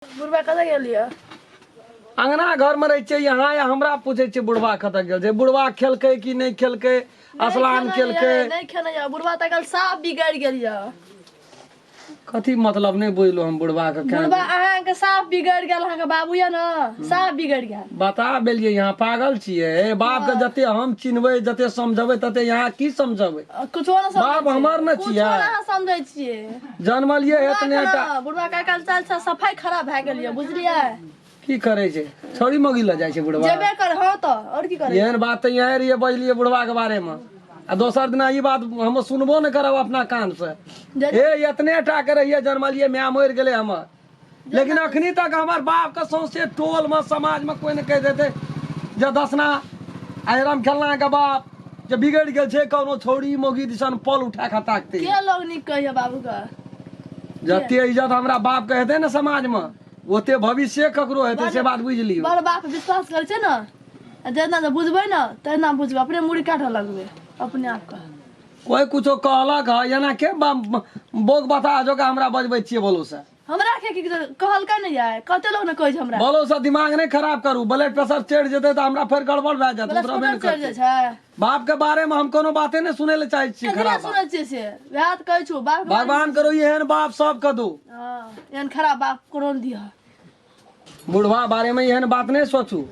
बुढ़बा कतऽ गेल यऽ? अंगना घर में रहै छियै यहाँ या हमरा पूछै छियै बुढ़बा कतऽ गेल छै, बुढ़बा खेलकै कि नहि खेलकै, स्नान केलकै नहि खेने यऽ? बुढ़बा तऽ काल्हि साफ बिगड़ि गेल यऽ। कथी मतलब नहि बुझलहुँ हम बुढ़बा के केना। बुढ़बा अहाँके साफ बिगड़ि गेल, अहाँके बाबू यऽ ने साफ बिगड़ि गेल। बता बेलियै यहाँ पागल छियै? ए, बाप के जते हम चिन्हबै, जते समझबै तते यहाँ की समझबै? कुछो ने समझै बाप हमर ने छियै। छियै। कुछो ने अहाँ समझै छियै। जनमलियै एतने टा। बुढ़बा के काल्हि चाल से सफाई खराब भए गेल यऽ, बुझलियै? की करै छै, छौड़ी मौगी लऽ जाइ छै बुढ़बा? जेबे कर। हँ तऽ आओर की करै? एहन बात तऽ यहाँ रहियै बजलियै बुढ़बा के बारे में आ दोसर दिना ई बात हम सुनबो नहि करब अपना कान से। हे, एतने टा के रहियै जनमलियै, माय मरि गेलै हमर, लेकिन अखनी तक हमर बाप के सौंसे टोल में समाज में कोई नहि कहि देतै जे दसना आ राम खेलना के बाप जे बिगड़ि गेल छै, कोनो छौड़ी मौगी दिसन पल उठा के ताकतै। के लोग नीक कहिए बाबू के? जते इज्जत हमरा बाप के हेतै ने समाज में, ओते भविष्य ककरो हेतै, से बात बुझि लियौ। बड़ बाप विश्वास करै छै ने, आ जेना जे बुझबै ने तेना बुझबै, अपने मुड़ी काटऽ लगबै अपने आपके। कोई कुछो कहलक है एना के बोक बता जोका हमरा बजबै छियै बोलो से? हमरा के की कहलकै ने यार, कते लोग ने कहै छै हमरा। बोलो से दिमाग नहि खराब करू, ब्लड प्रेशर चढ़ि जेतै तऽ हमरा फेर गड़बड़ भए जायत। ब्लड उतरबे नहि प्रेशर चढ़ि करतै। जाइ छै। बाप के बारे में हम कोनो बाते नहि सुनै लए चाहै छियै। कथी लए खराब बात सुनै छियै से? वएह तऽ कहै छौ बाप के बारे। भगवान करू एहन बाप सबके दू। हँ, एहन खराब बाप कोनो नहि दिहऽ। बुढ़वा बारे में एहन बात नहि सोचू।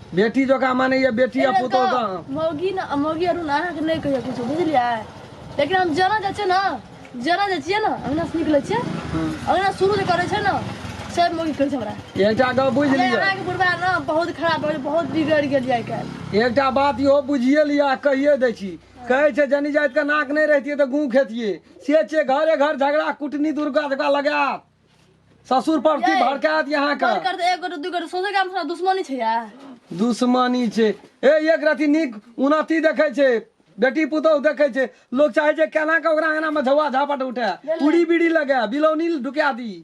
बेटी जकाँ मानैया बेटी आ पुतोह के। मौगी ने मौगी अरुण अहाँके नहि कहियो कुछो, बुझलियै? लेकिन हम जेना जाइ छियै ने, जेना जाइ छियै ने, अंगना से निकलै छियै, अंगना शुरू जे करै छै ने, सब मौगी कहै छै हमरा। एकटा गप बुझि अरे लिअ। अहाँके बुढ़बा ने बहुत खराब भऽ गेल, बहुत बिगड़ि गेल आइ काल्हि। एकटा बात इहो बुझिए लिअ आ कहिए दै छी, कहै छै जनी जातिके नाक नहि रहितियै तऽ गूँ खेतियै, से छै। घरे घर झगड़ा कुटनी दुर्गा जकाँ लगायत, ससुर प्रति यै, भड़कायत यहाँ के। बड़ करते एक गोटे दू गोटे सोचे काम से दुश्मनी छै यार। दुश्मनी छै। ए एक रति नीक उन्नति देखै छै, बेटी पुतोहु देखै छै, लोक चाहै छै केना के ओकरा अंगना मे झौआ झापट उठे, उड़ी बीड़ी लगे, बिलौनी ढुका दी।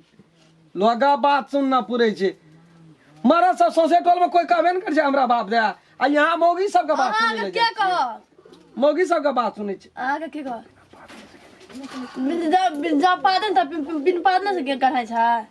लोग बात सुनना पुरै छै। मरद सब सौंसे टोल में कोई कहबे ने करै छै हमरा बाप दे, आ यहाँ मौगी सबके बात सुनै अहाँके लए के जाइ छियै। कहत? मौगी सबके बात सुनै छै। अहाँके के कहत? जब जब पादन तऽ बिन पादने से के कढ़ाइ छै।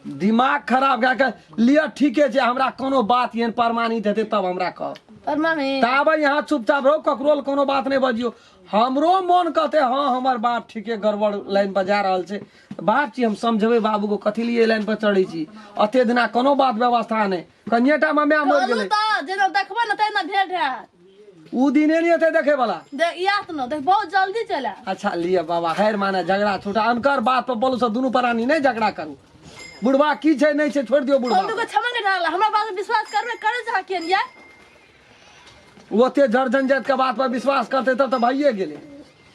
दिमाग खराब कए के लिअ। ठीके छै, हमरा कोनो बात एहन प्रमाणित हेतै तब हमरा कहब। प्रमाणित ताबे यहाँ चुपचाप रहू, ककरो लए कोनो बात नहि बजियौ। हमरो मोन कहते हँ हमर बाप ठीके गड़बड़ लाइन पर जा रहल छै। बाप छी हम, समझेबै बाबूके कथी लिए लाइन पर चढ़ै छी। अते दिना कोनो बात व्यवस्था नहि, कनिएटा मे माय मरि कहलहुँ गेलै। तऽ जेना देखबै ने तेना भेंट हैत। उ दिने नहि हेतै देखै वाला। देख आयत ने देख, बहुत जल्दी चलि आयत। अच्छा लिअ बाबा, हैर माने झगड़ा छूटा। अनकर बात पर बोलू से दुनू प्राणी नहि झगड़ा करू। बुढ़बा की छै नहि छै छोड़ि दियौ बुढ़बा। हम दुगो छमन के ढाल हमरा बात पर विश्वास करबे करै छै किया नहीं? ओते जड़ झंझट के बात पर विश्वास करते तब तऽ भइए गेलै।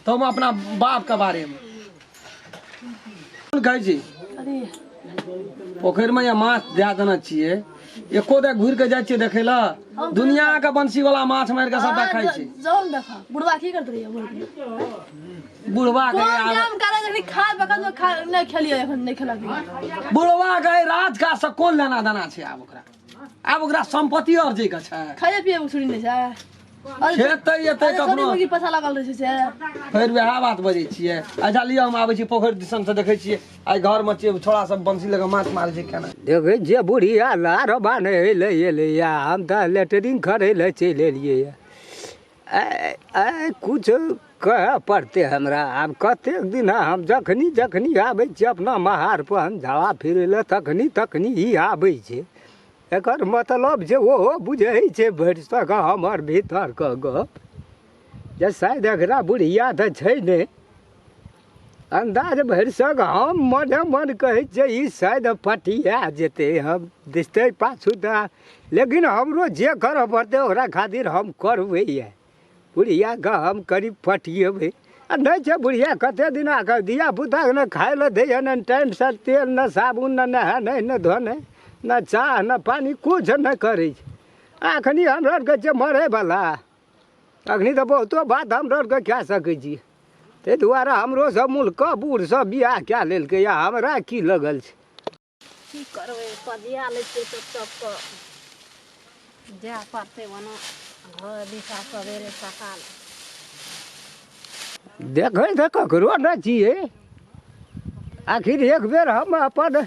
तऽ हम अपना बाप के बारे में कहै छी। अरे पोखरि में या माछ दए देने छियै, एको दे घुरि के जाइ छियै देखै लए? दुनिया के बंसी वाला माछ मारि के सबटा खाइ छै। जाउ ने देखा बुढ़वा की करत रहियै बुढ़। बुढ़वा के कोन आब काम करे जखनी खाय बखत में खा नहीं खेलिए, एखन नहीं खेलक। बुढ़वा के राज काज से कोन लेना देना छै आब ओकरा? आब ओकरा सम्पत्ति अर्जै के छै। खाइए पिए के छुट्टी नहीं छै। खेत तऽ एतै अरे कखनो छोटी मुर्गी पैसा लागल रहै छै से। फेर वएह बात बजै छियै। अच्छा लिअ, हम आबै छी पोखरि दिसन से, देखै छियै आइ घरमे छियै, छोड़ा सब बंसी लऽ कऽ माछ मारै छै केना। देखै छियै बुढ़िया लार बान्है लए एलैए, हम तऽ लेटरिन करै लए चलि एलियैए। आइ किछु कहऽ पड़तै हमरा आब। कतेक दिन हम जखनी जखनी आबै छियै अपना महारपर हम झाड़ा फिरै लए, तखनी तखनी ई आबै छै। एकर मतलब जे ओहो बुझै छै भरिसक हमर भीतरके गप जे शायद एकरा बुढ़िया तऽ छै नहि अन्दाज। भरिसक हम मने मन कहै छियै ई शायद पटिया जेतै, हम दिसतै पाछू तऽ। लेकिन हमरो जे करऽ पड़तै ओकरा खातिर हम करबै। यऽ बुढ़ियाके हम करीब पटिएबै आ नहि छै। बुढ़िया कतेक दिनाके धियापुताके ने खाइ लए दैए, ने टाइमसँ तेल, ने साबुन, ने नहेनाइ, ने धोनाइ, ने चाह, ने पानि, किछु नहि करै छै। आ एखनी हमरा आरके छै मरैवला, अखनी तऽ बहुतो बात हमरा आरके कए सकै छी। ताहि दुआरे हमरो सब मुल्कके बूढ़ सब बियाह कए लेलकै आ हमरा की लगल छै। की करबै, पजिया लै छियै सब सबके जाय पड़तै ओना घर दिशा सवेरे सकाल। देखै तऽ ककरो नहि छियै। आखिर एक बेर हम अपन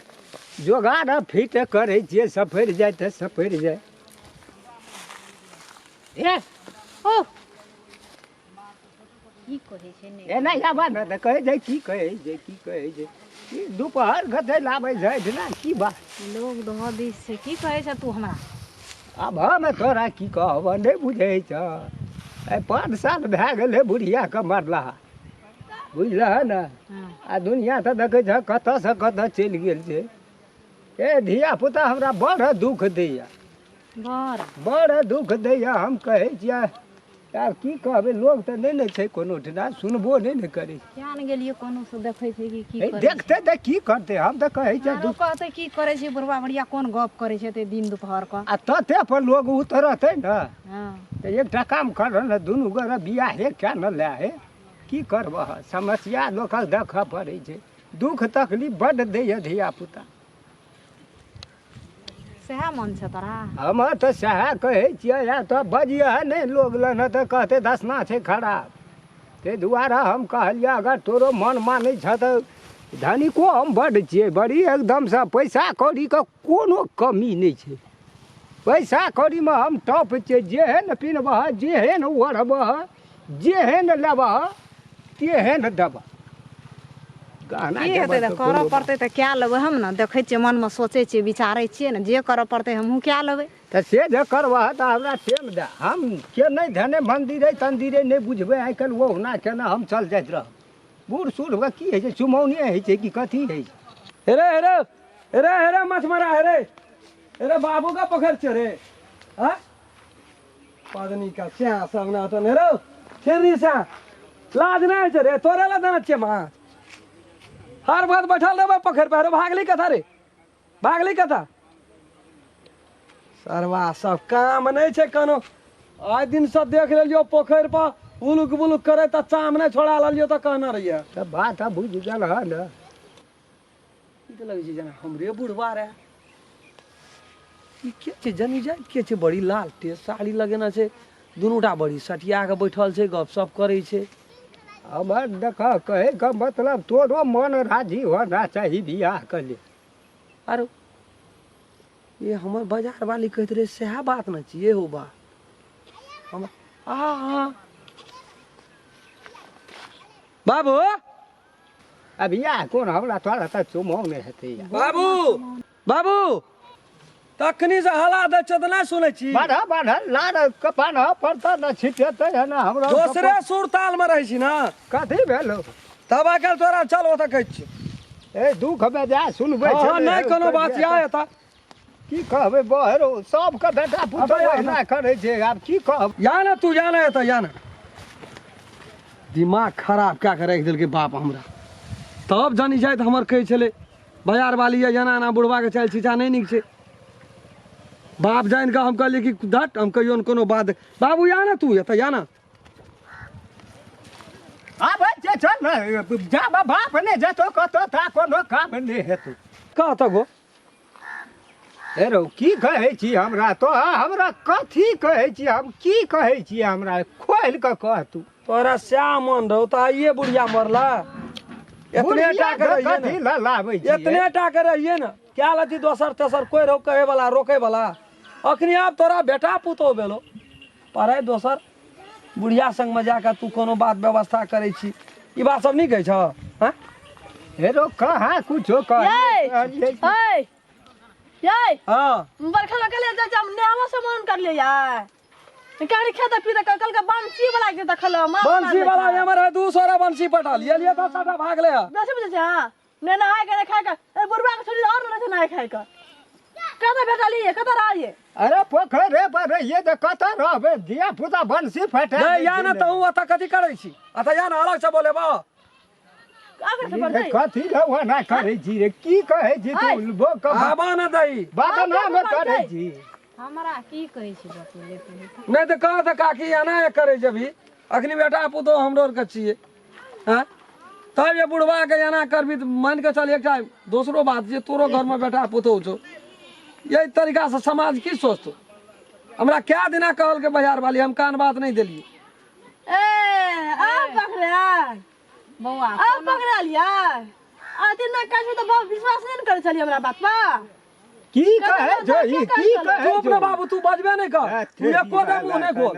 जोगाड़ फिट करै छियै, सफरि जाय तऽ सफरि जाय। ए ओ की कहै छै नहि एना आबा ने तऽ कहै छै, की कहै छै, की कहै छै, ई दुपहर कतै लाबै छै एहिठिना, की बात? लोग दह दिस छै। की कहै छै तू हमरा? आब हम तोरा की कहब, नहि बुझै छ। आइ 5 साल भए गेलै बुढ़ियाके मरला, बुझलह ने? हँ। आ दुनिया तऽ देखै छह कतऽसँ कतऽ चलि गेल छै। ए धिया पुता हमरा बड़ दुःख दैया, बड़ बड़ दुःख दैया। हम कहै छियै, आब की कहबै, लोग तऽ नहि ने छै कोनो ठिना, सुनबो नहि ने करै छै। किया ने गेलियै कोनो से देखै छै कि की हे, करै? देखतै तऽ की करतै? हम तऽ कहै छियै आरो कहतै की करै छै बुढ़वा बुढ़िया, कोन गप करै छै एते दिन दुपहर कऽ? आ तते पर लोग उतरतै ने। हँ। तऽ एकटा काम कर ने, दुनू गोरे बियाहे कए ने लए हे। की करबह, समस्या लोकक देखऽ पड़ै छै। दुःख तकलीफ बड्ड दैए धिया पुता। सएह मन छै तोरा? हमर तऽ सएह कहै छियै। या तऽ बजियह नहि लोग लग ने तऽ कहतै दसना छै खराब। ताहि दुआरे हम कहलियै, अगर तोरो मन मानै छह तऽ धनिको हम बड्ड छियै, बड़ी एकदमसँ, पैसा कौड़ीके कोनो कमी नहि छै। पैसा कौड़ीमे हम टॉप छियै। जेहन पिन्हबह, जेहन ओढ़बह, जेहन लेबह, तेहन देबह गहना। की हेतै तऽ करऽ पड़तै तऽ कए लेबै हम ने। देखै छियै, मनमे सोचै छियै, विचारै छियै ने, जे करऽ पड़तै हमहूँ कए लेबै। तऽ से जे करबह तऽ हमरा टेम दे। हम के नहि धेने मन्दिरे तन्दिरे नहि बुझबै आइ काल्हि, ओहुना केना हम चल जाइत रहब। बूढ़ सूढ़के की होइ छै? चुमौने होइ छै कि कथी होइ छै? हेरे हेरे हेरे हेरे मछमरा, हेरे हेरे, बाबू का पोखर छै रे। हाँ पदनी का स्या सब ना तो हेरो छेरी स्या, लाज नहि होइ छै रे? तोरे ला देने छियै माछ। हर वक्त बैठल रहबै पोखरि पर। रे भागली कथा, रे भागली कथा। सरवा सब काम नहि छै कोनो। आइ दिनसँ देख लेलियो पोखरि पर उलुक बुलुक करे तऽ चाम नहि छोड़ा लेलियो तऽ कहने रहियै। तऽ बात आब बुझि गेल हँ ने? ई तऽ लगै छै जेना हमरे बुढ़वा रहए। ई के छै? जनी जाय के छै? बड़ी लाल टेस साड़ी लगेने छै। दुनूटा बड़ी सटिया के बैठल छै, गपशप करै छै। हमर देख, कहैके मतलब तोरो मन राजी होना चाही बियाह के लेल। आरो ये हमर बाजार वाली कहैत रहे, सएह बात ने छियै हो बा। हम आ हाँ बाबू। आ बियाह कोन हमरा तोरा तऽ चुमौ नहि हेतै यार। बाबू, बाबू, तखनी से हला दै छै तऽ नहि सुनै छी। बाढ़ बाढ़ लार कपान पड़तऽ ने, छिटेतै है ने हमरा। दोसरे सुर ताल मे रहै छी ने। कथी भेलो? तब आइ काल्हि तोरा चल ओतऽ कहै छियै। ए दुख बेजा सुनबै हँ, छै। हँ, नहि कोनो बात या एतऽ। की कहबै बहरो, सबके बेटा पुतहु अबे ओहिना करै छै, आब की कहब? या ने तू, या ने एतऽ, या ने। दिमाग खराब कए कऽ राखि देलकै बाप हमरा। तब जानी जाइत हमर कहै छलै बाजार वाली ये, एना एना बुढ़बाके चालि छिचा नहि नीक छै। बाप जानि कऽ हम कहलियै कि धट, हम कहियो ने कोनो बात। बाबू या ने तू एतऽ, या ने। आबै छै, चल ने जाब बाप नहि जेतो कतौ ता कोनो काम नहि हेतौ। कह तऽ गो। हे रौ, की कहै छी हमरा? तो हमरा कथी कहै छी? हम की कहै छी? हमरा खोलि कऽ कह तू। तोरा सएह मन रहौ तऽ आइए बुढ़िया मरला। एतने बुढ़िया टा के रहियै कथी ने, लए लाबै छियै? एतने टा के रहियै ने, क्या लथी दोसर तेसर कोइ रहौ कहै वाला रोकै वाला? अखनी आब तोरा बेटा पुतोह भेलो, पढ़ाइ दोसर बुढ़िया संगमे जाकऽ तू कोनो बात व्यवस्था करै छी, ई बात सब नीक होइ छौ? हँ हे रौ, कहाँ कुछो यै कहलियै? ऐ यै। हँ। बरखा में कहलियै चाचा, हम नेहवा सामान कर लियै यार। कहली खेत पीते कल के बंसी वाला के देखल माछ। बंसी वाला हमर है 200 रा बंसी पटल ये लिए तऽ सबटा भागले है। बेसी बुझै छै। हाँ, ने नहाय के, ने खाय के। ए बुढ़वा के छोड़ी और ने नहाय खाय के। कतऽ भेटलियै, कतऽ रहलियै? अरे पोखरे पर रहियै तऽ कतऽ रहबै? धिया पुता बंसी फटा नहीं या ने तहूँ एतऽ कथी करै छी? एतऽ या ने, अलग से बोलेबो। आगे से बढ़तै। कथी रे ओना करै छी रे? की कहै छी तू? बोक आबा ने दही बदनाम करै छी। हमरा की कहै छी बतू ले? नहि तऽ कह तऽ काकी, एना करै जेबही? अखनी बेटा पुतोह हमरो आरके छियै। हँ, तब ये बुढ़वा के एना करबी तऽ मानि कऽ चल एकटा दोसरो बात जे तोरो घरमे बेटा पुतोह छौ, एहि तरीकासँ समाज की सोचतौ? हमरा कए दिना कहलकै बाजार वाली, हम कान बात नहि देलियै। ए आब पकड़े बौआ, आब पकड़लियै। अथी ना काज तऽ बाप विश्वास नहि ने करै छलियै हमरा बात पर। की कहै छौ ई की कहै चुप ने बाबू, तू बजबे नहि कर, तू एको दे मुँह नहि खोल।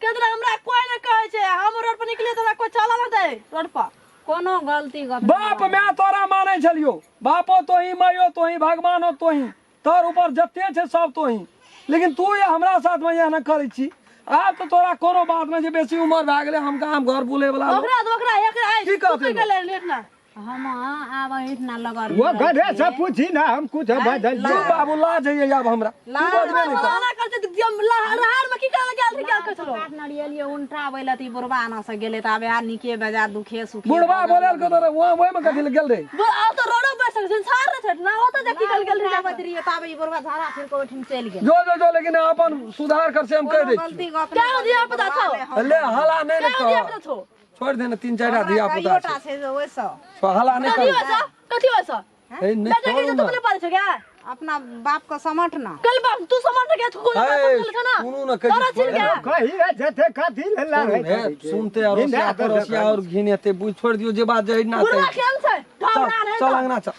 केतना हमरा कोई नहि कहै छै, हम रोड पर निकलियै तऽ हमरा कोई चला ना दे रोड पर। कोनो गलती गप बाप माय तोरा मानै छलियो, बापो तोही, मायो तोही, भगवानो तोही, तोर ऊपर जते छै सब तोही, लेकिन तू ये हमरा साथ में एहन करै छी। आब तऽ तोरा कोनो बात नहि छै, बेसी उमर भए गेलै, हम गाम घर बुलै वाला लोक। ओकरा ओकरा एकरा आइ की कहतै तू की लोक? गेलै लेट ना? हम आब एहिठिना लगल वो गधे से पूछी ना, हम कुछ बदल तू बाबू लाज होइए आब हमरा, तू बजबे नहि कर। ना करते तऽ जम लहर में की करे गेल रही, क्या कहै छलो? काट नरियलियै उल्टा आबै तऽ ई बुढ़बा आना से गेलै तऽ आब आर नीके बेजा दुखे सुखे। बुढ़बा बोलल के तोरा वहाँ ओहिमे कथी लए गेल रहे? आब तऽ रोडो पर सकै संसार रहै छै ना, ओतऽ जा की करे गेल रही? आबैत रहियै ताबे ई बुढ़बा झाड़ा फिर के ओहिठाम चलि गेल। जो जो जो, लेकिन अपन सुधार कर से हम कहि दै कोनो गलती छियौ। गप क्या हो दिया पता छौ? ले हला नहि ने क्या हो दिया कर, पता छौ? छोड़ि दे ने, तीन चारि टा धिया पुता कहियोटा छै। छै जे ओहिसँ हला नहि कथी कर। होइ छौ? कथी होइ छौ? हे नहि, बेटा के छोड़ू तू ने। नहि पालै छौ क्या? अपना बाप के समट ना। कल बाप तू समझ के तू कोन हे, बात छौ ना? सुनू ने, कहै तोरा छी, छिन क्या? कही जते कथी ले छोड़ू ने, सुनते अड़ोसिया पड़ोसिया और घिनेते बुझ, छोड़ि दियौ जे बात जे ना। बुढ़वा केहन छै? चल ढाबरा रहै। चल अंगना चल।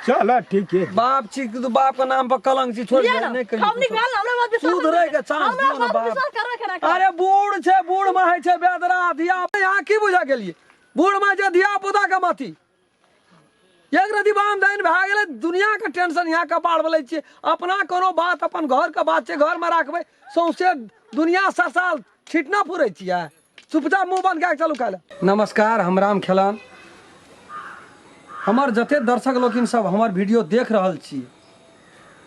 चलो ठीक है। बाप छी तू, बाप के नाम पर कलंक छी, छोड़ बुझलियै दे, ने? नहि कहियौ हमनी कुछो। भेल ना, हमरा बात विश्वास सुधरै के चांस हमरा दियौ ने बात बाप। विश्वास करबै केना कर? अरे बूढ़ छै, बूढ़ में होइ छै बेदरा धिया, यहाँ की बुझा गेलियै? बूढ़ में जे धिया पुता के मती एक रति बाम दाइन भए गेलै, दुनिया के टेंशन यहाँ कपार पर लै छियै। अपना कोनो बात अपन घर के बात छै, घर में राखबै, सौंसे दुनिया ससाल छिटना फुरै छियै। चुपचाप मुँह बंद कए के चलू खाय लए। नमस्कार, हम राम खेलान। हमर जते दर्शक लोकिन सब हमर वीडियो देख रहल छी,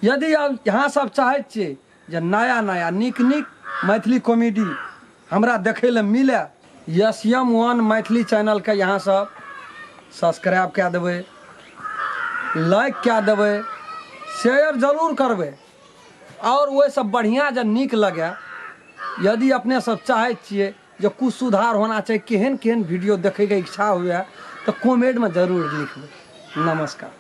यदि अहाँ सब चाहैत छियै जे नया नया नीक नीक मैथिली कॉमेडी हमरा देखै लए मिले, एस एम वन मैथिली चैनलके यहाँ सब सब्सक्राइब कए देबै, लाइक कए देबै, शेयर जरूर करबै, आओर ओहिसँ बढ़िआँ जे नीक लगै, यदि अपने सब चाहै छियै जे कुछ सुधार होना चाही, केहन केहन वीडियो देखैके इच्छा हुए, तऽ कमेंटमे जरूर लिखबै। नमस्कार।